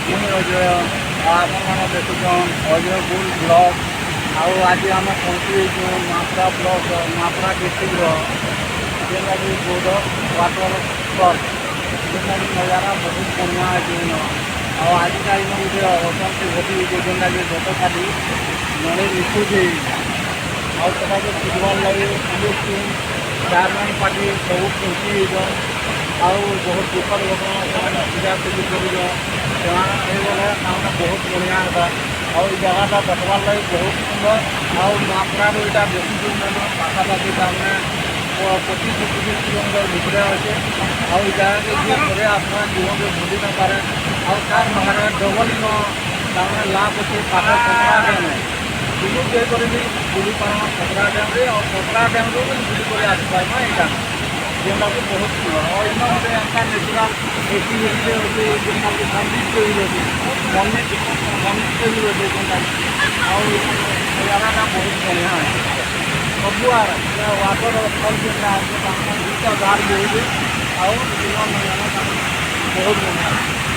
ମୁଇଁ ଅଜୟ ଆଉ ଆପଣମାନେ ଦେଖୁଛନ୍ ଅଜୟ ବୁଲ୍ ବ୍ଲଗ୍। ଆଉ ଆଜି ଆମେ ପହଞ୍ଚି ଯାଇଛୁ ନୂଆପଡ଼ା ବ୍ଲକ୍, ନୂଆପଡ଼ା ଡିଷ୍ଟ୍ରିକ୍ଟର ଯେନ୍ଟାକି ବୌଦ୍ଧ ୱାଟର ଫଲ୍, ଯେନ୍ଟାକି ନଜାରା ବହୁତ ବଢ଼ିଆ ଅଛି ଇନ। ଆଉ ଆଜିକା ଇନ ଗୋଟେ ଅଘଟଣଟେ ଘଟିଯାଇଛେ, ଯେନ୍ଟାକି ଗତକାଲି ଜଣେ ନିଖୋଜ ହେଇଯାଇଛେ। ଆଉ ସେଟାକେ ଖୋଜବାର୍ ଲାଗି ପୁଲିସ୍ ଟିମ୍, ଫାୟାରମ୍ୟାନ୍ ପାର୍ଟି ସବୁ ପହଞ୍ଚି ଯାଇଛନ୍। ଆଉ ବହୁତ ଦୁଃଖଦ ଘଟଣା, ସେମାନେ ଖୋଜାଖୋଜି କରୁଛନ୍। ସେମାନେ ହେଇଗଲେ ତାମାନେ ବହୁତ ବଢ଼ିଆ ହେବା। ଆଉ ଏଇ ଜାଗାଟା ଦେଖବାର୍ ଲାଗି ବହୁତ ସୁନ୍ଦର। ଆଉ ନୂଆପଡ଼ାରୁ ଏଇଟା ବେଶୀ ଦୂର ନାଇନ, ପାଖାପାଖି ତାମାନେ 25 30 କିଲୋମିଟର ଭିତରେ ଅଛେ। ଆଉ ଏଇ ଜାଗାକେ ଯିଏ ଥରେ ଆସବା, ଜୀବନରେ ଭୁଲି ନ ପାରେ। ଆଉ ତାର୍ ବାହାରେ ଡବଲ ଇନ ତାମାନେ ଲାଭ ଅଛି। ପାଖ କପଡ଼ା ଡ୍ୟାମ୍ ଦୁନୁ ଯାଇକରି ବି ବୁଲି ପାରମା କପଡ଼ା ଡ୍ୟାମ୍ରେ, ଆଉ କପଡ଼ା ଡ୍ୟାମ୍ରୁ ବି ବୁଲି କରି ଆସିପାରମା ଏଇଟା, ଯେନ୍ଟାକି ବହୁତ ସୁନ୍ଦର। ଆଉ ଇନ ଗୋଟେ ଏନ୍ତା ନ୍ୟାଚୁରାଲ୍ ଏକ୍ଟିଭିଟିଟେ ଅଛି, ଯେନ୍ଟାକି ମନ୍ଦିରଟେ ବି ଅଛି, ମନ୍ଦିରଟେ ବି ଅଛି ଯେନ୍ଟାକି। ଆଉ ନଜାରାଟା ବହୁତ ବଢ଼ିଆ ଅଛି ସବୁଆଡ଼େ। ୱାଟର ଫଲ୍ ଯେନ୍ଟା ଅଛି, ତାମାନେ ଦୁଇଟା ଗାର୍ ବହୁଛେ। ଆଉ ଇନ ନଜାରା ବହୁତ ବଢ଼ିଆ ଅଛି।